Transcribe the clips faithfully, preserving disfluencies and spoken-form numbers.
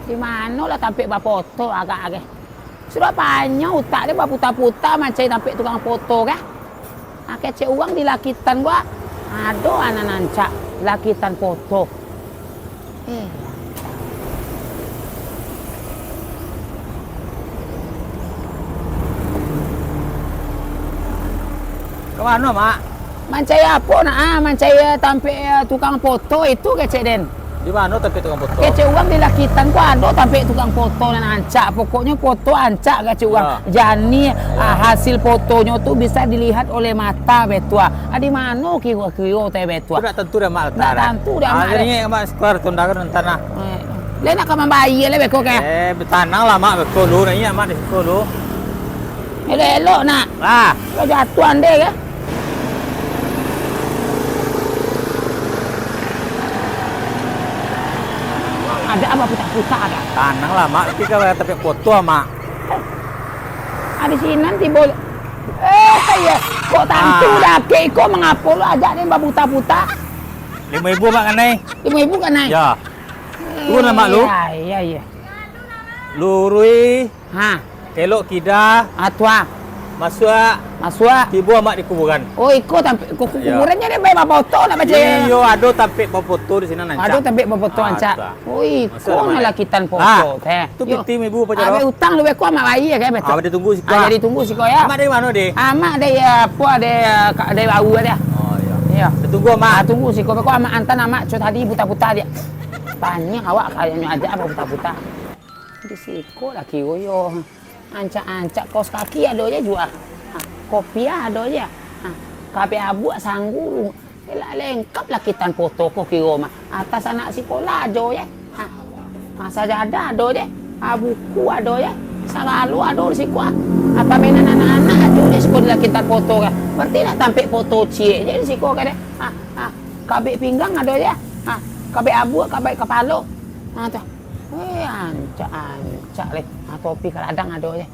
Di mano lah tampek bapoto agak-agak? Sudah panjang utak den baputa-puta mancari tampek tukang poto kah? Ah, kecek urang di Lakitan ko, ado anak nan rancak Lakitan poto. Eh. Ka mano, Mak? Mancari apo nak, ah? Mancari, eh, tampek, eh, tukang poto itu, kecek den. Di mano tampek tukang poto? Kecek urang di Lakitan ko ado tampek tukang poto nan rancak. Pokoknyo poto rancak, kecek urang. Yo. Janiah, ah, hasil fotonyo tu bisa dilihat oleh mata, betua. Ah, di mano kiro-kiro teh, betua? Ndak tantu dek Mak. Ndak tantu dek Mak, deh. Mak, Mak, sekolah tunda kan tanah. Eh, le nak ka mambayia le beko kah? Eh, tanang lah, Mak, beko lu. Nah, iyo, Mak, di siko lu. Elok-elok nak. Ah. Lo jatuah ande kah? Ada apa puta-puta ada? Tanang lah, Mak. Tapi ka tampek poto, Mak. Ah, di sinan tibo. Eh, iyo. Kok tantu. Ah. Dakek iko, mangapo lo ajak den baputa-puta? Limo ribu, Mak, kanai. Limo ribu kanai? Yo. Turun lah, Mak, lu. Iyo, iyo, iyo. Luruih. Ha. Kelok kida. Ah, tu ah. Masuak. Masuak. Tibo Amak di kuburan. Oh, iko tampek ku-, ku-, Iyo. Kuburan nyo den pai bapoto nak baco. Iyo, ado tampek bapoto di sinan rancak. Ado tampek bapoto rancak. Ah, tu ah. Oh, iko. Masuak, Amak. Nan Lakitan poto teh. Ah, tu. Yo. Piti ibu paja. Abih utang lu beko Amak bayia kan, betul? Ah, ditunggu siko. Ah, jadi tunggu siko, yo. Amak dari mano, deh? Amak dari, apo, dari, ka-, dari Baru, deh. Oh, iyo. Iyo. Ditunggu, Amak. Ah, tunggu siko, beko Amak antan Amak, co tadi puta-puta dia. Tanya awak kayaknya aja apa puta-puta. Di siko lah kiro yo. Ancak-ancak kaos kaki ado je juo. Ha, kopiah ado je. Ha, kabeh abuak sanggu. Lah lengkap Lakitan poto ko kiro mah. Atas anak sikolah ado je. Ha, ha, sajadah ado je. Ha, buku ado je. Sagalo ado di siko, ha. Apa mainan anak-anak ado di siko di Lakitan poto kan. Berarti nak tampek poto ciek je di siko kan, deh. Ha, ha, kabek pinggang ado je. Ha, kabek abuak, kabek kapalo. Ha, tu. Weh, ancak-ancak leh. Ha, topi kaladang ado je.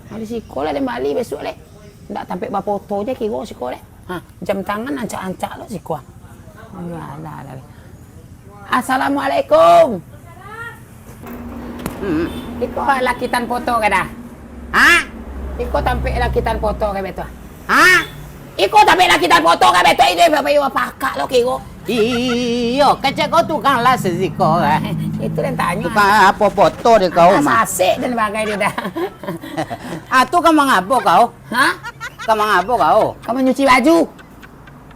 Ha, di siko lah den bali besok leh. Ndak tampek bapoto je kiro siko leh. Ha, jam tangan ancak-ancak lo siko. Alah, alah, alah. Assalamualaikum. Hmm. Iko Lakitan poto ka dah? Ha? Iko tampek Lakitan poto ka betul? Ha? Iko tampek Lakitan poto ka betul? Itu bapak iyo pakak lo kiro. Iyo, kecek ko tukang las siko, eh. Itu den tanyo. Tukang apo poto di kau mah? Sasek dan bagai dia dah. Ah, tu ka mangapo kau? Ha? Ka mangapo kau? Ka manyuci baju.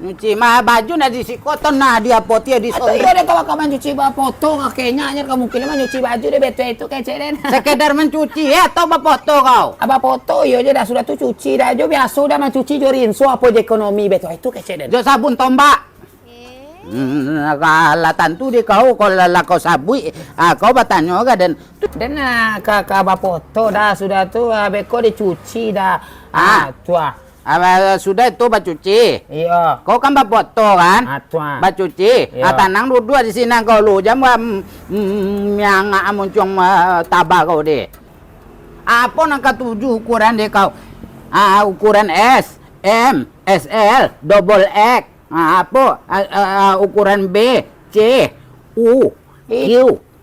Nyuci mah baju nah di siko, tu nah di apo, ti di. Atau iyo deh, kawan-kawan cuci bapoto, kakenyo nyo ka mungkin mah nyuci baju deh, betul itu kecek den. Sekedar mencuci, eh, atau bapoto kau? Ah, bapoto, iyo je dah, sudah tu cuci dah jo, biaso dah mancuci jo rinso, apo je ekonomi, betul itu kecek den. Jo sabun tombak. Hmm, alah tantu deh kau, kau lah, lah kau sabuik, ah, kau batanyo ka den. Den, ah, ka, ka bapoto dah, sudah tu, ah, beko dicuci dah. Ah. Ah, tu ah. Ah, sudah itu bacuci. Iyo. Kau kan bapoto kan? Ah, tu ah. Bacuci. Iyo. Ah, tanang duduak di sinan kau lu. Jan, mm, mm, miangak muncuang, ah, taba kau deh. Apo nan katuju ukuran deh kau? Ah, ukuran S, M, S L, double X. Ah, apo? Ah, ah, ah, ukuran B, C, U, Q.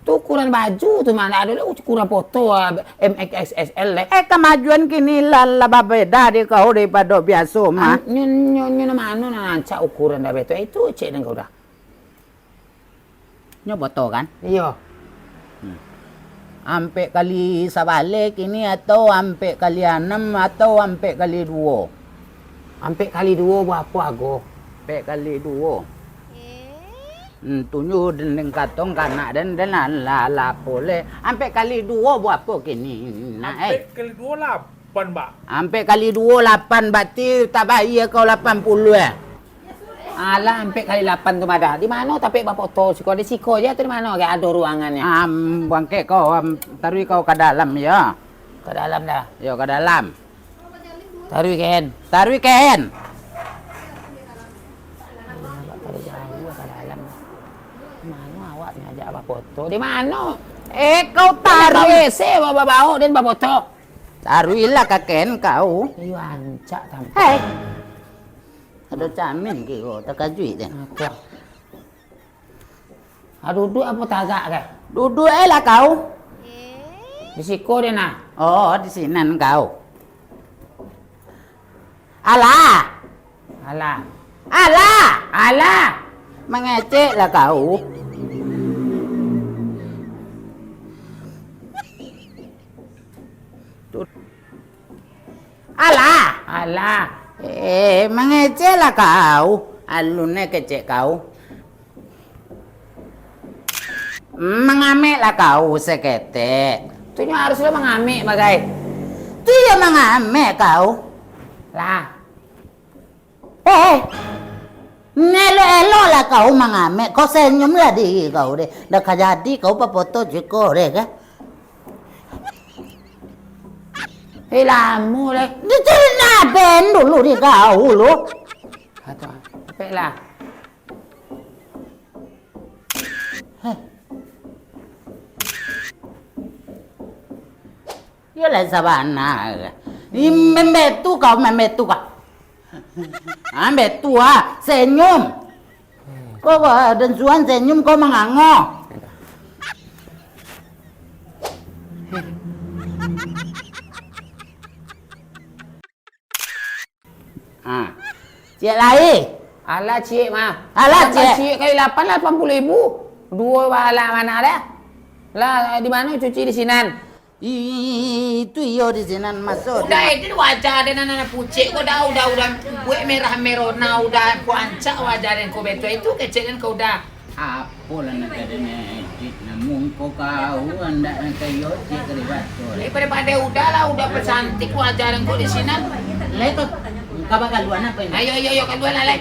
Tu ukuran baju tu mah, ndak ado lai ukuran poto, ah, M X X L lai. Eh, kamajuan kini lah, lah babeda deh kau daripado biaso mah. Ah, nyo, nyo, nyo nan mano nan rancak ukuran dah betul? Eh, itu cek den kau dah. Nyo poto kan? Iyo. Hmm. Ampek kali sabaleh kini atau ampek kali anam atau ampek kali duo? Ampek kali duo barapo ago? Ampek kali duo. Hmm, tunju den, den katong ka anak den, den lah, lah, lah apo leh. Ampek kali duo barapo kini, nak, eh? Ampek kali duo lapan, Bak. Ampek kali duo lapan, berarti tabayia kau lapan puluah, eh? Alah, ampek kali lapan tu madah. Di mano tampek bapoto siko? Di siko je atau di mano? Agak ado ruangannyo. Am, bangkek kau, am, taruih kau ka dalam, yo. Ka dalam dah. Yo, ka dalam. Taruih ken. Taruih ken. Agak ado ruang ka dalam. Mano awak ni ajak bapoto? Di mano? Eh, kau taruih. Ka W C bawa-bawa den bapoto. Taruihlah ka ken kau. Iyo, ancak tampek. Hei. Ado camin kiro, takajuik den. Apo? Ah, duduak apo tagak kah? Duduak e lah kau. Di siko deh nah. Oh, di sinan kau. Alah. Alah. Alah. Alah. Mangecek lah kau. Alah. Alah. Eh, mangecek lah kau. Alun e kecek kau. Mangamek lah kau saketek. Tu nyo harus lo mangamek bagai. Tu yo mangamek kau. Lah. Eh, elok-elok lah kau mangamek. Kau senyum lah diri kau deh. Dah ka jadi kau papoto ciko deh, kan? Eh, lamo deh. Dicerita ben dulu di kau lu. Atau, capek lah. Heh. Iyolah sabana. Ih, membetu kau, membetu kau. Ah, betu ah, senyum. Kau, kau, dan suan senyum, kau mangango. Ha. Ciek lai. Alah, ciek mah. Alah, ciek. Ciek kali lapan, lapan puluah ribu. Duo balak mano dah? Lah, di mano cuci di sinan? Ih, itu iyo di sinan maso. Udah, itu wajah den nan pucek ko dah, udah, udah buek merah merona, udah puancak wajah den ko betul. Itu kecek den ko udah. Apo lah nak jadi magic, namun ko kau andak nak kayo cek kali baco. Eh, pada-pada udah lah, udah pecantik wajah den ko di sinan. Lai ko, kaba kaluan apo ini? Ayo, ayo, ayo, kaluan lah, lai.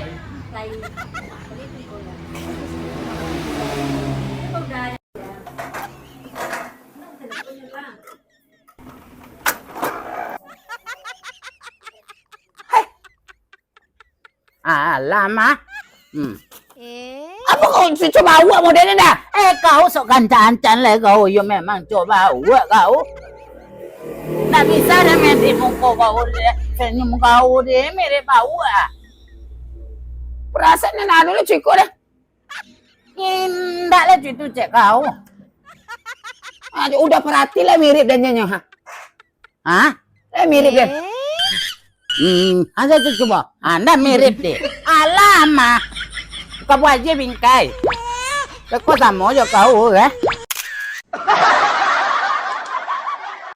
Alah, mah. Hmm. Eh. Apo kau si cubo awak model ni dah? Eh, kau sok kancang-kancang lai kau. Yo memang cubo awak kau. Ndak bisa dah mirip muko kau deh. Senyum kau deh mirip awak. Perasaan ni anu lah cukup dah. Indak lah cukup cek kau. Ah, udah perhati lah mirip dan nyo, ha. Hah? Eh, mirip, Den. Hmm, aja tu cubo. Anda mirip deh. Alamah. Kau buat aja bingkai. Kau samo jo kau, eh.